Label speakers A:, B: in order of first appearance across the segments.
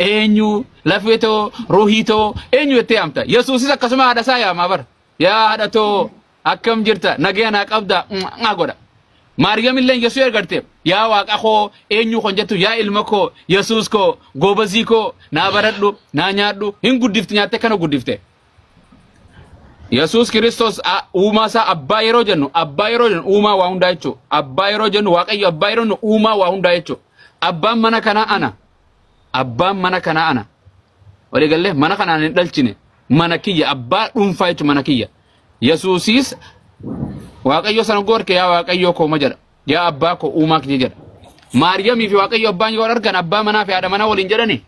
A: Eenyu lafee too, ruuhii too, eenyu jettee yaamta. Yesuusis akkasuma haadha isaa yaamaa bara. Yaa haadha too, akkam jirta, nagaya naa qabda naa godha. Maariyaam illee Yesuus ergarte, yaa Waaqa koo, eenyu kon jettu, yaa ilma koo Yesuus koo, goobazii koo, naa baradhu, naa nyaadhu, hin guddifti, nyaatte kana guddifte. Yesuus Kiristoos uumaa isaa abbaa yeroo jennu, abbaa yeroo jennu uumaa waa hundaa jechuudha. Abbaa yeroo jennu, Waaqayyo abbaa yeroo jennu uumaa waa hundaa jechuudha. Abbaan mana kanaa ana. Abbaan mana kanaa ana. Walii gallee mana kanaan hin dhalchine. Mana kiyya, abbaa dhuunfaa jechuudha mana kiyya. Yesuusis Waaqayyo sana gorke, yaa Waaqayyo koo ma jedha. Yaa abbaa koo, uumaa kiyya jedha. Maariyaamii fi Waaqayyo abbaan yoo argan abbaa manaa fi haadha manaa waliin jedhani.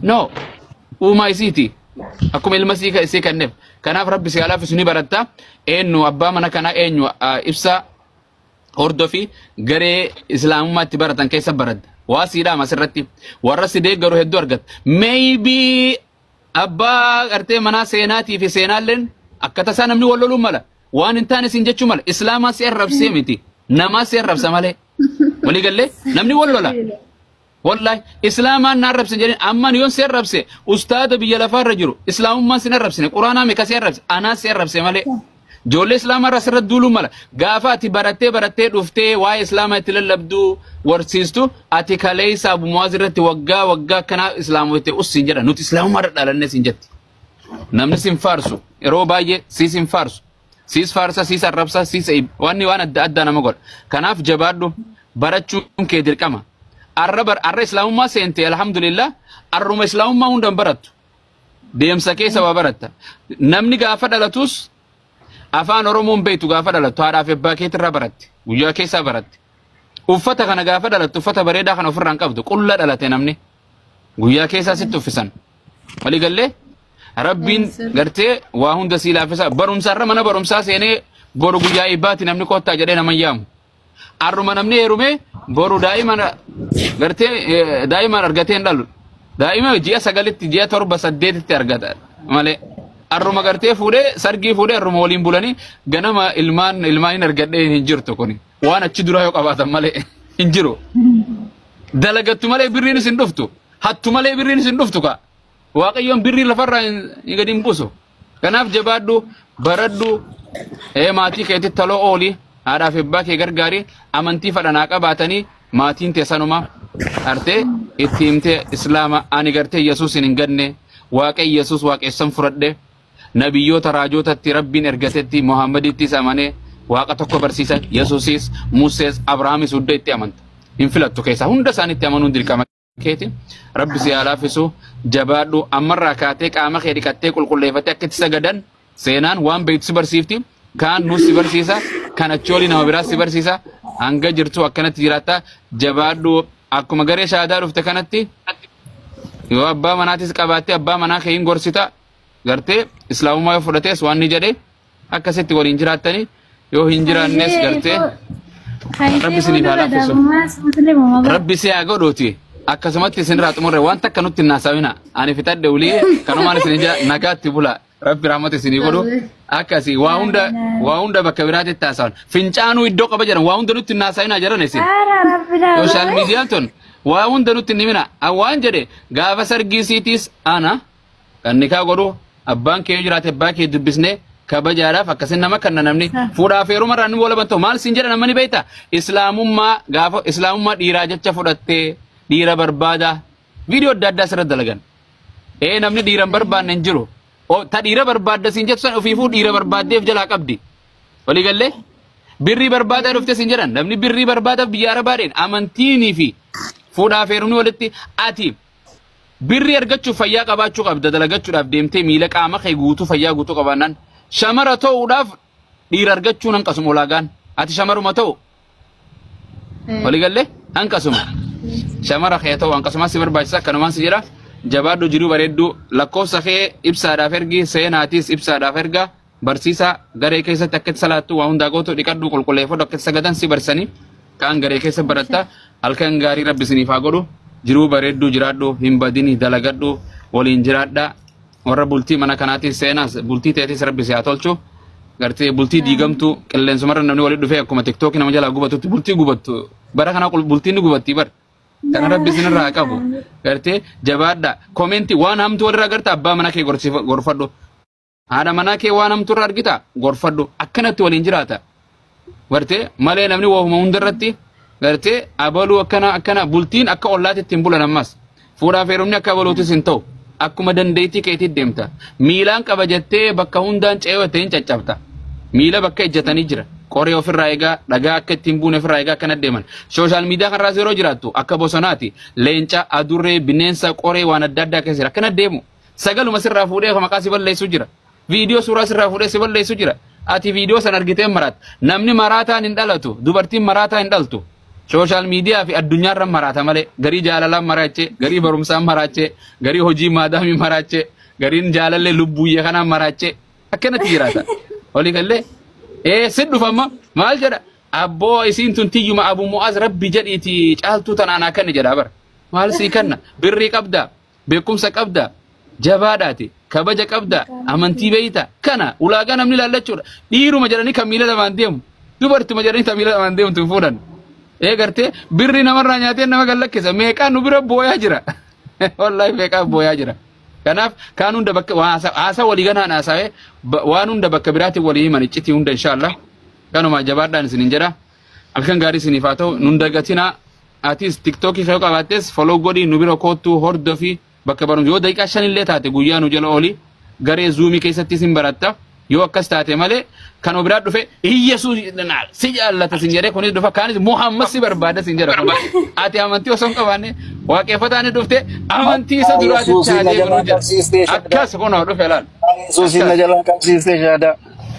A: No. Uumaa isiiti. Akkuma ilma isii isii kenneef. Kanaaf Rabbi si laaffisu, ni baratta. Eenyu abbaa mana kanaa, eenyu ibsa hordofi, garee islaamummaatti baratan keessa baratta. Waa siidhaama asirratti. Warra si deeggaru hedduu argatta. Maybe abbaa gartee manaa seenaatii fi seenaalleen akka tasaa namni wal loluu mala. Waan hin taane siin jechuu mala. Islaamaa si arrabsee miti. Namaa si arrabsa malee. Walii gallee namni wal lola. Wallahi islaamaan na arrabse jedhin, amman yoon si arrabse, ustaada biyya lafaarra jiru islaamummaan sin arrabsine, quraanaa meeqa si arrabse, anaa si arrabse malee. Ijoollee islaamaa irraa sirra duuluu mala. Gaafa ati barattee barattee dhuftee waa'ee islaamaa itti lallabduu warsiistu, ati kaleessa Abu Muwaaz irratti waggaa waggaa akkanaa islaamotte ussiin jedha. Nuti islaamummaa irra dhalannee siin jetti. Namni sin faarsu yeroo baay'ee siis hin faarsu. Siis faarsa, siis arrabsa, siis wanni waan adda addaa nama godha. Kanaaf jabaadhu, barachuun kee dirqama. Arra bar arra islaamummaa seente, alhamdulillah, arruma islaamummaa hunda hin barattu. Deemsa keessa waa baratta. Namni gaafa dhalatus afaan Oromoon beektu, gaafa dhalattu haadhaa fi abbaa keetirraa baratti. Guyyaa keessaa baratti. Uffata kana gaafa dhalattu uffata bareedaa kana ofirraa hin qabdu. Qulla dhalate namni. Guyyaa keessaa sitti uffisan. Walii gallee Rabbiin gartee waa hunda sii laaffisa. Barumsaarra mana barumsaa seenee boru guyyaa eebbaati namni kottaa jedhee nama hin yaamu. Arruma namni heerume boru daa'ima gartee daa'ima argatee hin dhalu. Daa'ima ji'a 9tti, ji'a 7, 8tti argata malee. Arruma gartee fuudhee, sargii fuudhee, arruma waliin bulanii ganama ilmaan ilmaan hin argadhee hin jirtu kuni. Waan achi duraa yoo qabaatan malee hin jiru. Dalagattu malee birriinis hin dhuftu. Hattu malee birriinis hin dhuftu ka. Waaqayyoon birrii lafarraa hin gadi hin buusu. Kanaaf jabaadhu, baradhu, maatii keetitti taloo ooli, haadhaa fi abbaa kee gargaari, amantii fadhanaa qabaatanii maatiin tee sanuma artee itti himtee, islaama ani gartee Yesuusin hin ganne, Waaqayyo Yesuus waaqessan fudhadhe, nabiyyoota raajootatti Rabbiin ergatetti Muhammadittis amanee, Waaqa tokko barsiisa, Yesuusis, Musees, Abrahaamis hunda itti amanta. Hin filattu keessaa, hunda isaaniitti amanuun dirqama keeti. Rabbi si haa laaffisu, jabaadhu, ammarraa kaatee qaama kee dhiqattee qulqulleeffattee akka itti sagadan seenaan waan beektu si barsiifti. Kaan nuus si barsiisa, kan achi olii nama biraas si barsiisa. Hanga jirtu akkanatti jiraatta, jabaadhu, akkuma garee shaadaa dhufte kanatti yoo abbaa manaatis qabaattee abbaa manaa kee hin gorsita, gartee islaamummaa yoo fudhatees waan ni jedhe akkasitti waliin jiraattanii, yoo hin jiraannes gartee Rabbi isiniif haa laaffisu. Rabbi si haa godhuuti. Akkasumatti isinirraa xumurre, waan takka nutti hin haasawina. Ani fixadhe ulii, kanumaan isin jira, nagaatti bula. Rabbi rahmata isinii godhu. Akkasi waa hunda bakka biraatti haasawan. Fincaanuu iddoo qaba jedhan, waa hunda nutti hin haasawina jedhan isin. Social miidiyaan tun waa hunda nutti hin himina. Waan jedhe gaafa sargii siitiis ana kan nikaa godhu, abbaan kee yoo jiraate abbaa kee dubbisnee kabajaadhaaf akkasin nama kanna, namni fuudhaaf heerumarraa ni walaban ta'u maal siin jedha namni beekta, islaamummaa gaafa islaamummaa dhiiraa jecha fudhattee dhiira barbaada viidiyoo adda addaa asirratti dalagan. Ee, namni dhiira hin barbaanne hin jiru. Ta dhiira barbaadda siin jettu san ofiifuu dhiira barbaaddeef jalaa qabdi. Walii gallee birrii barbaadaa dhufte siin jedhan, namni birrii barbaadaaf biyya arabaadheen amantiinii fi fuudhaaf heerumni walitti, ati birrii argachuuf fayyaa qabaachuu qabda, dalagachuudhaaf deemtee miila qaama kee guutuu fayyaa guutuu qabaannaan shamara ta'uudhaaf dhiira argachuun hanqasuma ulaagaan ati shamaruma ta'u, walii gallee hanqasuma shamara kee ta'u hanqasumaa si barbaachisa. Akkanumaan si jedha, jabaadhu, jiruu bareedduu, lakkoofsa kee ibsaadhaaf ergi, seenaatiis ibsaadhaaf erga, barsiisaa garee keessatti akka itti salaattu waa hundaa gootu, dhiqadhu, qulqulleeffadhu, akka itti sagadan si barsanii kaan garee keessa baratta. Halkan gaarii Rabbi isiniif haa godhu, jiruu bareedduu jiraadhu, hin badini, dalagadhu, waliin jiraadha. Warra bultii mana kanaatis seenaas bultii teetis Rabbi si haa tolchu. Gartee bultii diigamtu qilleensumarra namni walitti dhufee akkuma TikTokii nama jalaa gubatutti bultii gubattu bara kana bultiin ni gubatti bar. Kana Rabbi isinirraa haa qabu. Gartee jabaadha. Comment waan hamtuu walirraa agarta, abbaa mana kee gorfadhu. Haadha manaa kee waan hamtuu irraa argita, gorfadhu. Akkanatti waliin jiraata. Gartee malee namni waahuma hundarratti gartee abaluu akkana akkana bultiin akka ollaatti ittiin bulan ammas. Fuudhaaf heerumni akka abaluutis hin ta'u. Akkuma dandeettii keetii deemta. Miilaan qaba jettee bakka hundaan ce'ee hin caccabta. Miila bakka ejjatanii jira. Qoree ofirraa eegaa, dhagaa akka ittiin buune ofirraa eegaa akkana deeman. Social media kanarraas yeroo jiraattu akka bosonaati. Leenca, adurree, bineensa, qoree waan adda addaa keessa jira. Akkana deemu. Sagaluma sirraa fuudhee maqaa si balleessu jira. Viidiyoo suuraa sirraa fuudhee si balleessu jira. Ati viidiyoo san argitee maraata. Namni maraataan hin dhalatu. Dubartiin maraataa hin dhaltu. Social media fi addunyaarra maraata malee garii jaalalaan maraachee, garii barumsaan maraachee, garii hojii maadaamii maraachee, gariin jaalallee lubbuyyee kanaan maraachee akkanatti jiraata. Walii gallee ee si dhufamma maal jedha, abboo isiin tun tiyyuma Abu Mu'aaz, Rabbi jedhiiti caaltuu tanaan akkanni jedha bara. Maal sii kanna? Birrii qabda, beekumsa qabda, jabaadhaati, kabaja qabda, amantii beeyta. Kana ulaagaa namni ilaallachuudha. Dhiiruma jedhanii kan miila lamaan deemu, dubartuma jedhanii kan miila lamaan deemtu hin fuudhan. Ee gartee birrii namarraa nyaatee nama gallakkisa. Meeqaan nu bira booyaa jira. Wallaahi meeqaan booyaa jira. Kanaaf kaan hunda bakka haasa walii ganaan haasawee waan hunda bakka biraatiin walii himan iccitii hunda inshaallah. Kanuma jabaadhaan isinin jedha. Halkan gaarii isiniif haa ta'u. Nun dagatinaa. Atis TikTokii kee qabaattes follow godhii nu bira koottuu hordofi, bakka barumsa yoo daqiiqaa 5 illee taate guyyaa nu jala ooli, garee Zoomii keessatti isin baratta. Yoo akkas taate malee kan biraa dhufe Iyyasuus si jaallata sin jedhee, kunis dhufa, kaanis Muhammad si barbaada sin jedha. Ati amantii osoo hin qabaanne waaqeffataan dhufte amantii isa duraatitti
B: Yesuusin
A: haa deebinu
B: na jalaa
A: jedha.
B: qabsiistee shaadaa.
A: Akkas kunoo dhufe laal.
B: Yesuusin na jalaa qabsiistee shaadaa.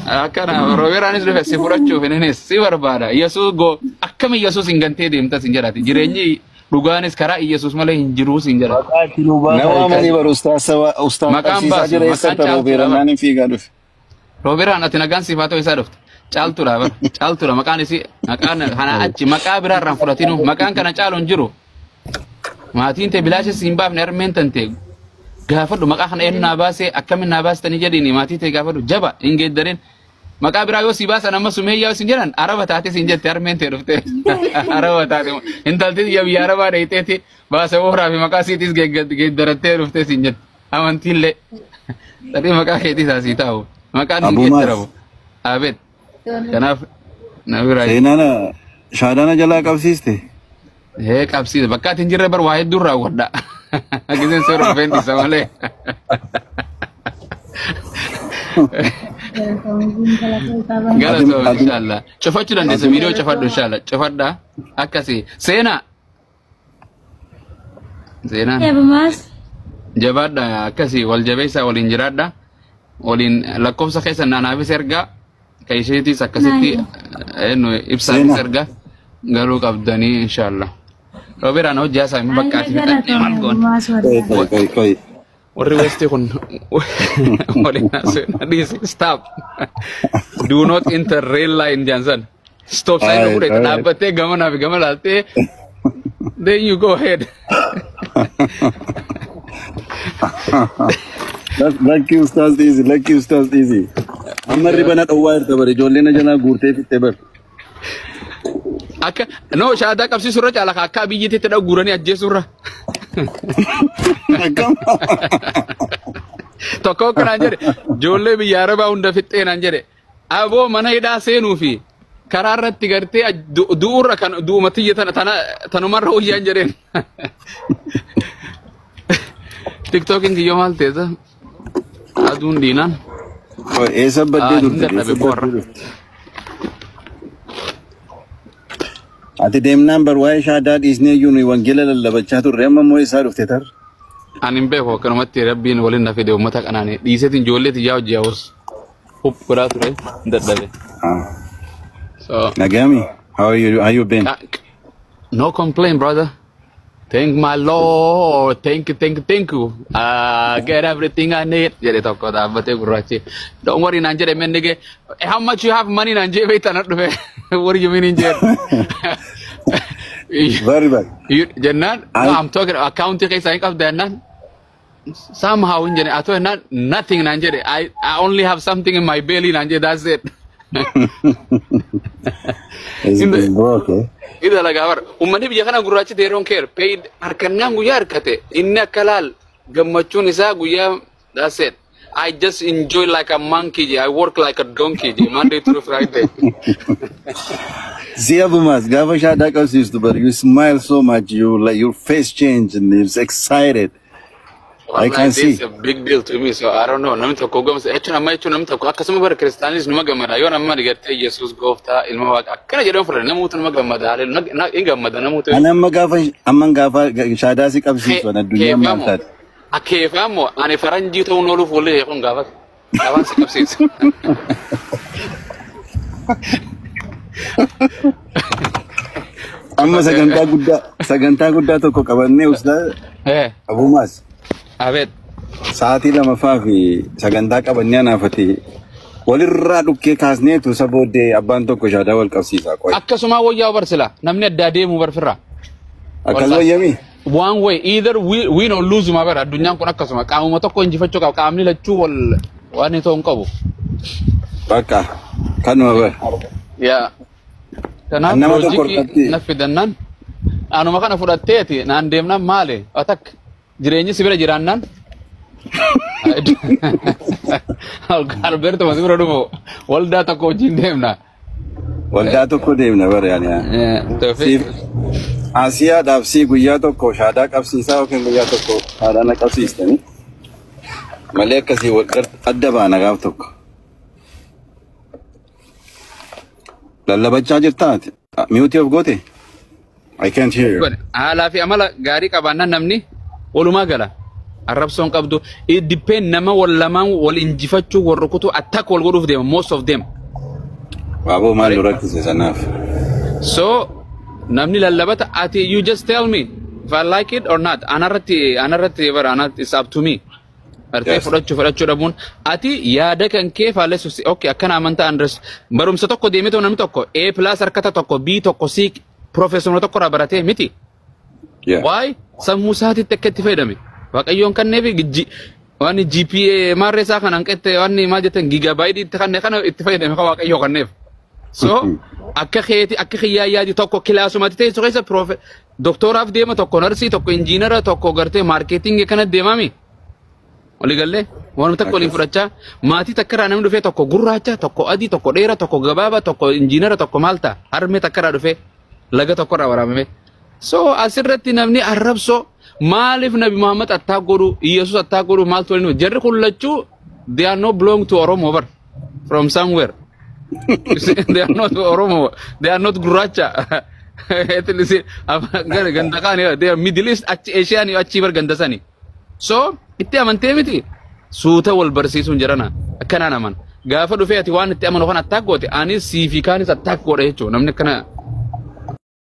A: Akkana Rooberaanis dhufe si fudhachuuf, innis si barbaada. Yesuus go akkami Yesuus hin gantee deemta sin jedhati. Jireenyi dhugaanis karaa Yesuus malee hin jiruu sin jedha.
C: Maqaa itti nuu baasa.
B: Nama amanii bar ustaas ustaas
A: Maqaan
B: qabsiisaa
A: baasu,
B: jira
A: maqaan
B: eessatti
A: caaltuudha
B: Roobeeraan
A: bara.
B: hin fiigaa dhufe.
A: Rooberaan ati nagaan siif haa ta'u, isaa dhufte. Caaltuudha bara. Caaltuudha maqaan isii, maqaan kana achi maqaa biraarraan fudhatinu, maqaan kana caalu hin jiru. Maatiin tee bilaasha si hin baafne, harmeen tante gaafadhu, maqaa kana eenyu naa baasee, akkamiin naa baastanii jedhiini maatii tee gaafadhu, jaba hin geeddarin. Maqaa biraa yoo si baasan amma sumeeyyaa sin jedhan, araba taate sin jette harmeen tee dhufte. Araba taate, intalti biyya arabaa dheeyteeti baasa ooraa fi maqaa siitis geeddarattee dhufte sin jette. Amantiillee. Sadii maqaa keetii taasii taa'u. Maqaan hin
B: Abu Maas.
A: geeddaramu. Abeet. Kanaaf na biraa.
B: Seenaan shaadaana jalaa qabsiiste.
A: Ee qabsiisa, bakka ati hin jirre bar waa hedduun raawwadha. Giseen seera dhufeen dhiisa malee. Galatoom inshaallah. Cufachuu dandeessa, viidiyoo cufadhu inshaallah. Cufadha akkasii. Seenaa. Seenaan.
D: Eebumaas.
A: Jabaadha, akkasii wal jabeessaa waliin jiraadha. Waliin lakkoofsa keessa naanaafis ergaa. Ka isheetis akkasitti eenyu ibsaafis
B: Seenaa.
A: ergaa galuu qabdanii inshaallah. Rooberaan hojii haasaa hin bakka ati fixadhee maal goone.
D: Eebumaas
B: Qoy
D: waldaa.
B: qoy qoy qoy.
A: Warri westii kun waliin haasa'u dhiisi, stop, do not enter rail line jansan, stop sign
B: Alright,
A: fudhate
B: alright.
A: dhaabbattee gamanaa fi gama laaltee, then you go ahead.
B: Lakki ustaas dhiisi, lakki ustaas dhiisi. Amma ribana dhowwaa jirta bar, ijoollee na jalaa guurtee fixxe bar.
A: Akka no shaadaa qabsiisurra caala akka biyyittitti dhaguuranii ajjeesurra.
B: Akkam?
A: Tokko kanaan jedhe, ijoollee biyya arabaa hunda fixxee naan jedhe, aboo mana hidhaa seenuu fi karaa irratti gartee du'urra kan du'uma tiyya tana tana tanumarra wayyaan jedheen. TikTokin kiyyoo maal teessa? Aduun diinaan.
B: Qoy, eessa baddee
A: Ah, hin
B: turte?
A: dadhabe
B: Eessa
A: boorra.
B: baddee turte? Ati deemnaan bar waa'ee shaadaa dhiisnee iyyuu nuyi wangeela lallabachaa turre, amma immoo isaa dhufte tar.
A: Ani hin beeku, akkanumatti Rabbiin waliin na fide uummata kanaan dhiiseetiin ijoollee tiyyaa hojii hawus. Hup godhaa ture, hin dadhabe. So,
B: Nagami, how are you? How you been?
A: No complaint, brother. Thank my Lord. Thank you, thank you, thank you. Get everything I need. Jedhe tokko dhaabbatee gurraachi. Don't worry naan jedhe mennige. How much you have money naan jedhe beektaa na dhufe. What do you mean hin jedhe?
B: Very bad.
A: Jennaan, no, I'm talking account keessa hin qabda jennaan. Somehow hin jedhe, atoo jennaan nothing naan jedhe. I only have something in my belly naan jedhe, that's it.
B: It's broke, eh?
A: Ida lagaa bara. Uummanni biyya kana gurraachi they don't care. Paid harkannaan guyyaa harkate. Inni akka laal gammachuun isaa guyyaa, that's it. I just enjoy like a monkey je. I work like a donkey je. Monday through Friday.
B: See, Abumas, gaafa shaadaa qabsiistu but you smile so much, you like your face change and you're excited. I can
A: Wallahi, this is
B: see.
A: a big deal to me, so I don't know. Namni tokko gamsa jechuun amma jechuun namni tokko akkasuma bara kiristaanis numa gammada. Yoo nama gartee Yesuus gooftaa ilma waaqa akkana jedhamu fudhate namoota numa gammada. Haaleluu hin gammada namoota.
B: Ani amma gaafa shaadaa si qabsiisu ani addunyaan maal taate?
A: Akeefamo ani faranjii ta'uun ooluuf wallee kun gaafas. Gaafan si qabsiisa.
B: Amma sagantaa guddaa tokko qabannee, ustaaz Abumas,
A: Abeet.
B: sa'aatii lamaffaa fi sagantaa qabannee anaafati walirraa dhukkee kaasneetu isa booddee abbaan tokko shaadaa wal qabsiisa qoy.
A: Akkasuma wayyaa barsila namni addaa deemu barfirraa.
B: Akkas wayyami?
A: One way, either we win or lose ma bara addunyaan kun akkasuma qaamuma tokko injifachuu qaba, qaamni lachuu wal waan inni ta'uu hin qabu.
B: Bakka kanuma bara.
A: Yaa. Kanaaf
B: Nama tokko
A: loojikii
B: harkatti
A: na fidannaan anuma kana fudhatteeti naan deemnaan maali atak jireenyi si bira jiraannaan Alberto si bira dhufu waldaa tokko wajjin deemna.
B: Waldaa tokko deemna bara yaani.
A: Tawfiq.
B: Siif Asiyaadhaaf si guyyaa tokko shaadaa qabsiisaa yookiin guyyaa tokko shaadaa na qabsiistanii malee akkasii wal adda baana gaaf tokko. Lallabachaa jirtaa ati? Mute of goote? I can't hear you.
A: Haalaa fi amala gaarii qabaannaan namni walumaa gala. Arrabsoon qabdu. It depend nama wal lamaan wal injifachuu, wal rukutuu, attack wal godhuuf deema most of them.
B: Baaboo maal nu rakkise sanaaf?
A: So namni lallabata ati you just tell me if I like it or not. Anarratti bara anatti it's up to me. Bartee fudhachuu dhabuun ati yaada kan kee faallessu okay, akkana amantaa andres barumsa tokko deemee namni tokko A+ harkata, tokko B, tokko C, profeesora tokko irraa baratee miti.
B: Yeah.
A: Why? Sammuu isaatitti akka itti fayyadame. Waaqayyoon kanneef waan GPA maarree isaa kan hanqette waan maal jettan gigabyte itti kanne kana itti fayyadame kan Waaqayyoo kanneef. So akka keeti akka kiyyaa yaadi tokko kilaasumatti teessu keessa profe doktooraaf deema, tokko narsii, tokko injiinara, tokko gartee marketing kana deemami. Walii gallee waan tokko waliin fudhachaa maatii takka irraa namni dhufee tokko gurraacha, tokko adii, tokko dheeraa, tokko gabaabaa, tokko injiinara, tokko maal ta'a harmee takka irraa dhufee laga tokko irraa waraabame. So asirratti namni arrabsoo maaliif Nabi Muhammad attaa godhu, Yesus attaa godhu, maaltu waliin jarri kun lachuu they are not belong to Oromo bar from somewhere. They are not Oromo, they are not gurraacha. Ganda kaani they are Middle East achi Asian achi bar ganda sani. So itti amantee miti suuta wal barsiisuun jedhana akkanaan aman. Gaafa dhufee ati waan itti amanu kan attack goote anis sii fi kaanis attack godha jechuudha namni akkana.